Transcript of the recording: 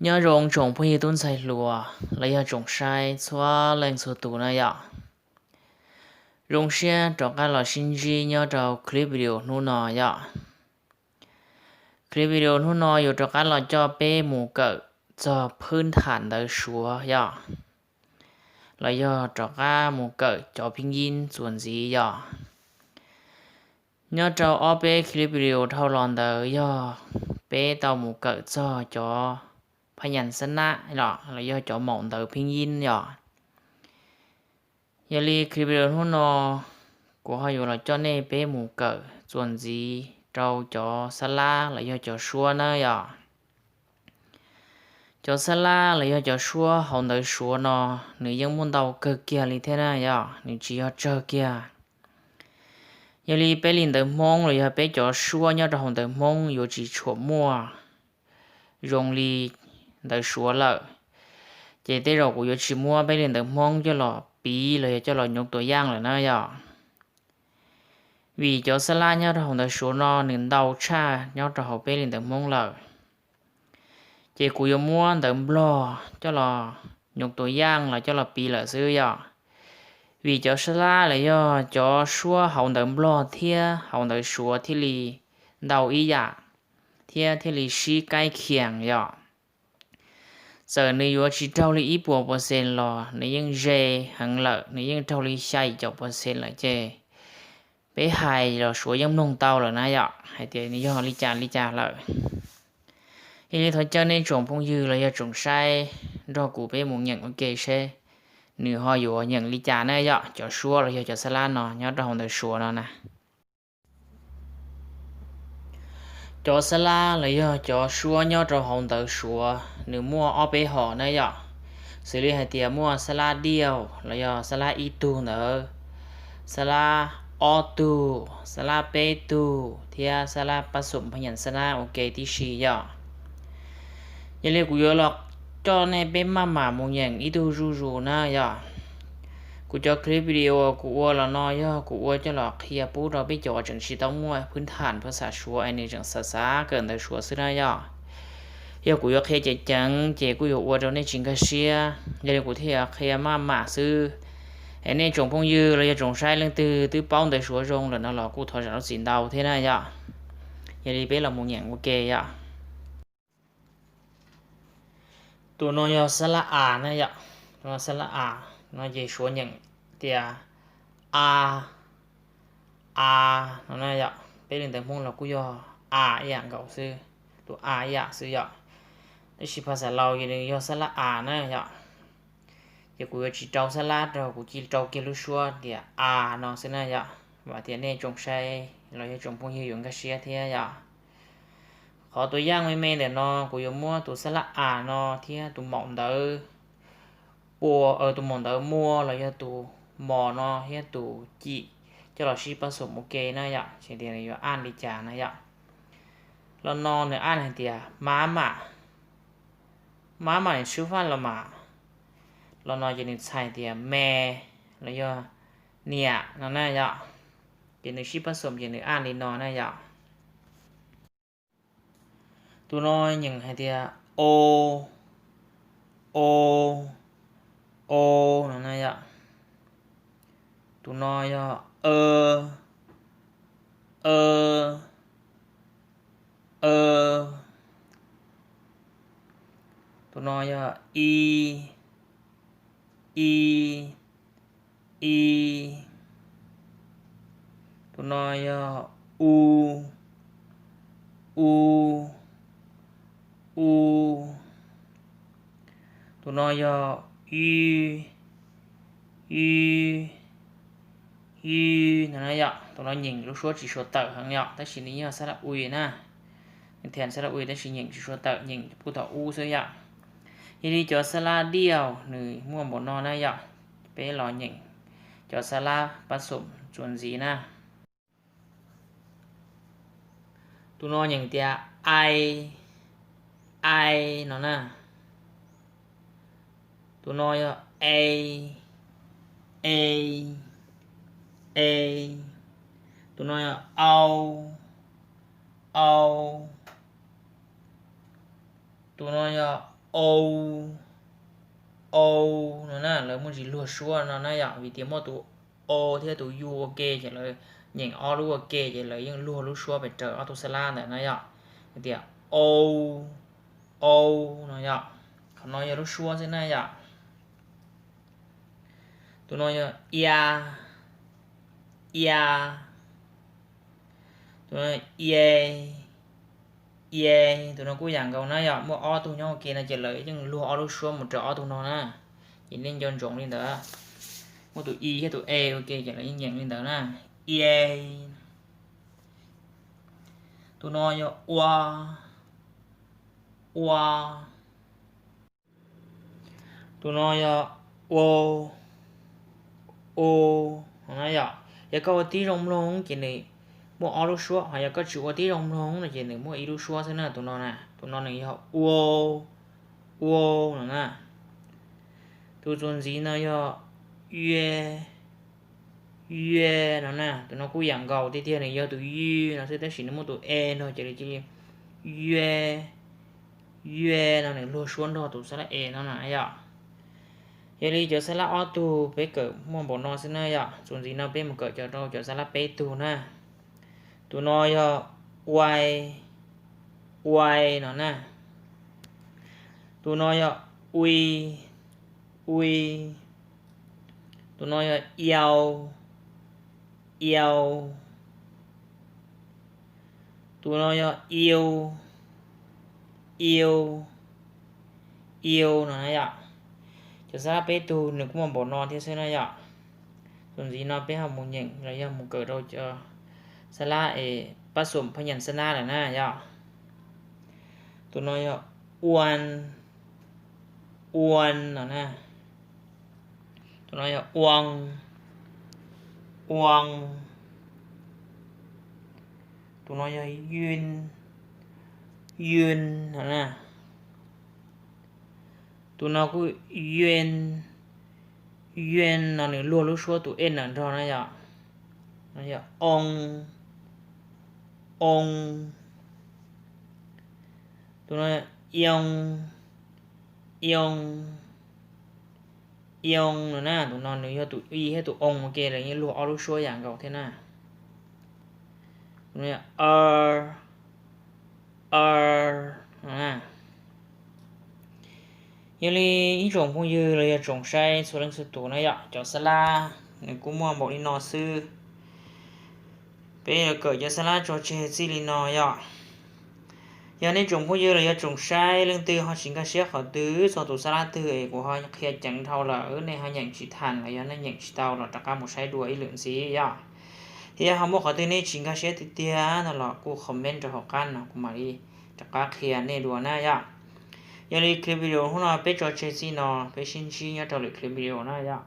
Nyob zoo tsoom phooj ywg tub ntxhais hluas los yog tsoom saib txhua leej txhua tus na yom. Zoo siab rov qab los sib ntsib nyob rau clip video hnub no yom. Clip video hnub no yuav rov qab los coj peb mus kawm txog phwb tham ntawv Suav yom, los yog rov qab mus kawm cov phib yib txuas ntxiv yom. Nyob rau ob peb clip video dhau los ntawd yog peb tau mus kawm txog cov phab nyas xab nab los yog cov maum ntawv phib yib yom. Yog li clip video hnub no kuv ho yuav los coj nej peb mus kawm txuas ntxiv rau cov xab lab los yog cov suab na yom. Cov xab lab los yog cov suab hauv ntawv Suav no nws yeej muaj ntau kawg kiag li thiab na yom, nws tsis yog tsawg kiag. Yog li peb li ntawv Hmoob los yog peb cov suab nyob rau hauv ntawv Hmoob yuav tsis tshua muaj zoo li ntawv Suav lawm, ces tej zaum kuv yuav tsis muab peb li ntawv Hmoob coj los piv los yog coj los nyob tua yaj lawm na yom. Vim cov xab lab nyob rau hauv ntawv Suav no nws ntau tshaj nyob rau hauv peb li ntawv Hmoob lawm, ces kuv yuav muab ntawv Nplog coj los nyob tua yaj los coj los piv lawm xwb yom. Vim cov xab lab los yog cov suab hauv ntawv Nplog thiab hauv ntawv Suav thiaj li ntau ib yam thiab thiaj li sib kaib khias yom. Txawm nws yuav tsis raug li ib puas percent los nws yeej ze heev lawm, nws yeej raug li xya caum percent lawm ces peb hais los Suav yeej mloog tau lawm na yom, hais tias nws yog li cas li cas lawm. Yog li thov caw nej tsoom phooj ywg los yog tsoom saib nrog kuv peb mus nyeem ua ke seb nws ho yuav nyeem li cas na yom, cov suab los yog cov xab lab no nyob rau hauv ntawv Suav no na. Cov xab lab los yog cov suab nyob rau hauv ntawv Suav nws muaj ob peb hom na yom, xws li hais tias muaj xab lab diaj los yog xab lab ib tug ntawd, xab lab ob tug, xab lab peb tug thiab xab lab pab xum phab nyas xab lab ua ke tib si yom. Yog li kuv yuav los coj nej peb maj mam mus nyeem ib tug zuj zus na yom. Kuv cov clip video kuv ua los no yog kuv ua coj los qhia pub rau peb cov uas tseem tsis tau muaj phwb tham phas xas Suav es nws tseem xav xav kawm ntawv Suav xwb na yom. Yog kuv yuav qhia ceev ceev ces kuj yuav ua rau nej tsis nkag siab, yog li kuv thiaj yuav qhia maj mam xwb. Es nej tsoom phooj ywg los yog tsoom saib leej twg twb paub ntawv Suav zoo lawm no los kuj thov zam lub txim ntau thiab na yom. Yog li peb los mus nyeem ua ke yom. Tus no yog xab lab a na yom, tus no xab lab a, no ces Suav nyeem tias a, a no na yom. Peb li ntawv Hmoob los kuj yog a ib yam nkaus xwb, tus a ib yam xwb yom. Tab sis phas xas Laus ces nws yog xab lab a na yom. Ces kuv yuav tsis rau xab lab rau, kuv cia rau kiag lub suab tias a no xwb na yom, vam tias nej tsoom saib los yog tsoom phooj ywg yuav nkag siab thiab yom. Qhov tua yaj me me ntawm no kuv yuav muab tus xab lab a no thiab tus maum ntawv pua, tus maum ntawv mua los yog tus mos no thiab tus cim coj los sib pab xum ua ke na yom, ces tias nws yuav aj li cas na yom. Los no nws aj hais tias mab mam, mab mam nws xub faj los mas. Los no ces nws txhais tias me los yog niam no na yom. Ces nws sib pab xum ces nws aj li no na yom. Tus no nyeem hais tias o, o, o no na yom. Tus no yog a, a, a. Tus no yog i, i, i. Tus no yog u, u, u. Tus no yog y, y, y no na yom. Tus no nyeem lub suab tsis sua tawm heev yom, tab sis nws yog xab lab ui na. Nws thiaj xab lab ui tab sis nyeem tsis sua tawm, nyeem puag thaum ub xwb yom. Yog li cov xab lab diaj nws muaj npaum no na yom. Peb los nyeem cov xab lab pab xum txuas ntxiv na. Tus no nyeem tias ai, ai no na. Tus no yog e, e, e. Tus no yog au, au. Tus no yog au, au no na, lawv muaj ntsis luag suab no na yom, vim tias muaj tus o thiab tus u ua ke ces lawv nyeem ob lub ua ke ces lawv yeej luag lub suab pes raws ob tug xab lab ntawd na yom. Tias au, au no yom. Qhov no yog lub suab xwb na yom. Tus no yog ia, ia. Tus no ia, ia. Tus no kuj yam nkaus na yom, muaj ob tug nyob ua ke no ces lawv yeej luag ob lub suab mus raws ob tug no na. Ces nej nco ntsoov li ntawd, muaj tus i thiab tus e ua ke ces lawv yeej nyeem li ntawd na. Ia. Tus no yog ua, ua. Tus no yog ua, ua no na yom. Yog koj ua tib zoo mloog ces nws muaj ob lub suab, ho yog koj tsis ua tib zoo mloog no ces nws muaj ib lub suab xwb na. Tus no na, tus no nws yog ua, ua no na. Tus txuas ntxiv no yog yue, yue no na. Tus no kuj yam nkaus tiag tiag, nws yog tus y no xwb tab sis nws muaj tus e nrog ces li cia li yue, yue no nws luag suab nrog tus xab lab e no na yom. Yog li cov xab lab ob tug peb kawm muaj npaum no xwb na yom. Txuas ntxiv no peb mus kawm cov rau cov xab lab peb tug na. Tus no yog uai, uai no na. Tus no yog ui, ui. Tus no yog iau, iau. Tus no yog iu, iu, iu no na yom. Cov xab lab peb tug nws kuj muaj npaum no thiab xwb na yom. Txuas ntxiv no peb ho mus nyeem los yog mus kawm rau cov xab lab es pab xum phab nyas xab nab lawm na yom. Tus no yog uan, uan no na. Tus no yog uan, uan. Tus no yog yun, yun no na. Tus no kuj yuen, yuen no nws luag lub suab tus e ntawm nrog na yom. No yog oo, oo. Tus no yog ioo, ioo, ioo no na. Tus no nws yog tus i thiab tus oo ua ke los yeej luag ob lub suab yam nkaus thiab na. Tus no yog ar, ar no na. Yog li ib tsoom phooj ywg los yog tsoom saib txhua leej txhua tus na yom, cov xab lab nws kuj muaj npaum li no xwb. Peb yuav kawm cov xab lab tso tseg txij li no yom. Yog nej tsoom phooj ywg los yog tsoom saib leej twg ho tsis nkag siab qhov twg txog tus xab lab twg es kuv ho qhia ceev dhau lawm nej ho nyeem tsis thas los yog nej nyeem tsis tau los rov qab mus saib dua ib lwm ntxiv yom. Thiab ho muaj qhov twg nej tsis nkag siab tiag tiag no los kuj comment rau hauv qab no kuv mam li rov qab qhia nej dua na yom. Yog li clip video hnub no peb tso tseg txij no, peb sib ntsib nyob rau lwm clip video na yom.